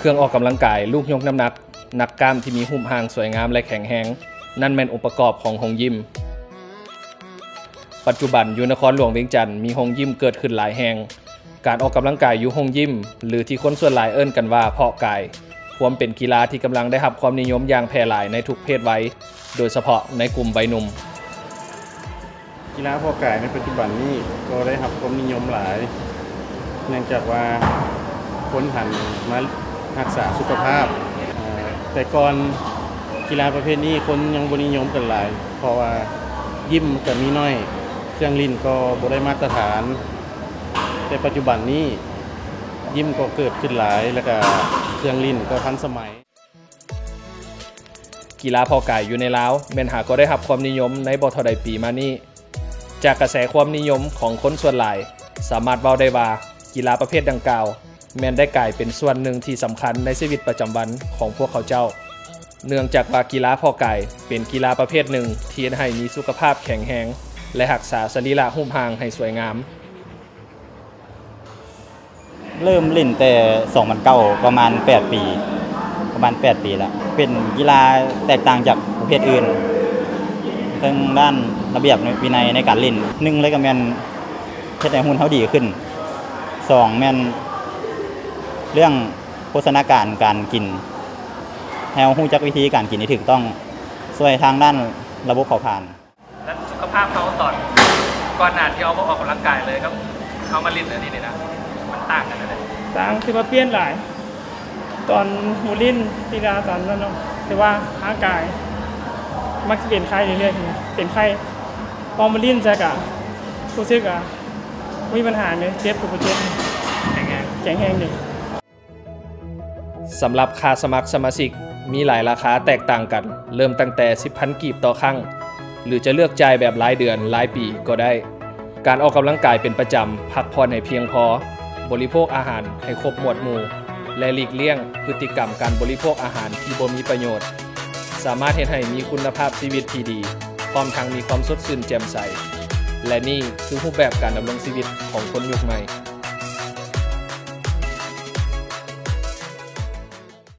ເຄື່ອງອອກກຳລັງກາຍ, ລູກຍົກນ້ຳໜັກ, ນັກກ້າມທີ່ມີຮູບຮ່າງສວຍງາມ ແລະ ແຂງແຮງ, ນັ້ນແມ່ນອົງປະກອບຂອງໂຮງຢິມ. ປັດຈຸບັນຢູ່ນະຄອນຫຼວງວຽງຈັນ ມີໂຮງຢິມເກີດຂຶ້ນຫຼາຍແຫ່ງ. ການອອກກຳລັງກາຍຢູ່ໂຮງຢິມ ຫຼື ທີ່ຄົນສ່ວນຫຼາຍເອີ້ນກັນວ່າເພາະກາຍ, ພວມເປັນກິລາທີ່ກຳລັງໄດ້ຮັບຄວາມນິຍົມຢ່າງແຜ່ຫຼາຍໃນທຸກເພດໄວ, ໂດຍສະເພາະໃນກຸ່ມໄວໜຸ່ມ. ກິລາເພາະກາຍໃນປັດຈຸບັນນີ້ກໍໄດ້ຮັບຄວາມນິຍົມຫຼາຍ, ເນື່ອງຈາກວ່າຄົນຫັນມາຮັກສາສຸຂະພາບ. ເອີ່ ແຕ່ກ່ອນກິລາປະເພດນີ້ຄົນຍັງບໍ່ນິຍົມກັນຫຼາຍ, ເພາະວ່າຢິມກໍມີໜ້ອຍ, ເຄື່ອງຫຼິ້ນກໍບໍ່ໄດ້ມາດຕະຖານ. ແຕ່ປັດຈຸບັນນີ້ຢິມກໍເກີດຂຶ້ນຫຼາຍ ແລ້ວກໍເຄື່ອງຫຼິ້ນກໍທັນສະໄໝ. ກິລາເພາະກາຍຢູ່ໃນລາວແມ່ນຫາກໍໄດ້ຮັບຄວາມນິຍົມໃນບໍ່ເທົ່າໃດປີມານີ້. ຈາກກະແສຄວາມນິຍົມຂອງຄົນສ່ວນຫຼາຍ, ສາມາດເວົ້າໄດ້ວ່າກິລາປະເພດດັ່ງກ່າວແມ່ນໄດ້ກາຍເປັນສ່ວນໜຶ່ງທີ່ສຳຄັນໃນຊີວິດປະຈຳວັນຂອງພວກເຂົາເຈົ້າ, ເນື່ອງຈາກວ່າກິລາເພາະກາຍເປັນກິລາປະເພດໜຶ່ງທີ່ເຮັດໃຫ້ມີສຸຂະພາບແຂງແຮງ ແລະ ຮັກສາສະລີລະຮູບຮ່າງໃຫ້ສວຍງາມ. ເລີ່ມຫຼິ້ນແຕ່ສອງພັນເກົ້າ ປະມານແປດປີ, ປະມານແປດປີແລ້ວ. ເປັນກິລາແຕກຕ່າງຈາກປະເພດອື່ນ, ເຊິ່ງດ້ານລະບຽບວິໄນໃນການຫຼິ້ນ, ໜຶ່ງເລີຍກໍແມ່ນເຮັດໃຫ້ຫຸ່ນເຮົາດີຂຶ້ນ, ສອງແມ່ນເລື່ອງໂພຊະນາການການກິນ, ໃຫ້ເຮົາຮູ້ຈັກວິທີການກິນທີ່ຖືກຕ້ອງ, ຊ່ວຍທາງດ້ານລະບົບເຜົາຜານ. ແລ້ວສຸຂະພາບເຮົາຕອນກ່ອນໜ້າທີ່ເຮົາບໍ່ອອກກຳລັງກາຍເລີຍ ກັບເຮົາມາຫຼິ້ນອັນນີ້ນີ້ນະ ມັນຕ່າງກັນແນວໃດ? ຕ່າງ ຖືວ່າປ່ຽນຫຼາຍ. ຕອນບໍ່ຫຼິ້ນກິລາຕອນນັ້ນເນາະ ແຕ່ວ່າຮ່າງກາຍມັກຈະເປັນໄຂ້ເລື້ອຍໆ, ເປັນໄຂ້. ພໍມາຫຼິ້ນຊະກະຮູ້ສຶກວ່າບໍ່ມີບັນຫາເລີຍ, ເຈັບກໍບໍ່ເຈັບ, ແຂງແຮງ ແຂງແຮງເດ້. ສຳລັບຄ່າສະໝັກສະມາຊິກມີຫຼາຍລາຄາແຕກຕ່າງກັນ, ເລີ່ມຕັ້ງແຕ່ສິບພັນກີບຕໍ່ຄັ້ງ ຫຼື ຈະເລືອກຈ່າຍແບບລາຍເດືອນ, ລາຍປີກໍໄດ້. ການອອກກຳລັງກາຍເປັນປະຈຳ, ພັກຜ່ອນໃຫ້ພຽງພໍ, ບໍລິໂພກອາຫານໃຫ້ຄົບໝວດໝູ່ ແລະ ຫຼີກລ່ຽງພຶດຕິກຳການບໍລິໂພກອາຫານທີ່ບໍ່ມີປະໂຫຍດ, ສາມາດເຮັດໃຫ້ມີຄຸນນະພາບຊີວິດທີ່ດີ, ພ້ອມທັງມີຄວາມສົດຊື່ນແຈ່ມໃສ. ແລະ ນີ້ຄືຮູບແບບການດຳລົງຊີວິດຂອງຄົນຍຸກໃໝ່.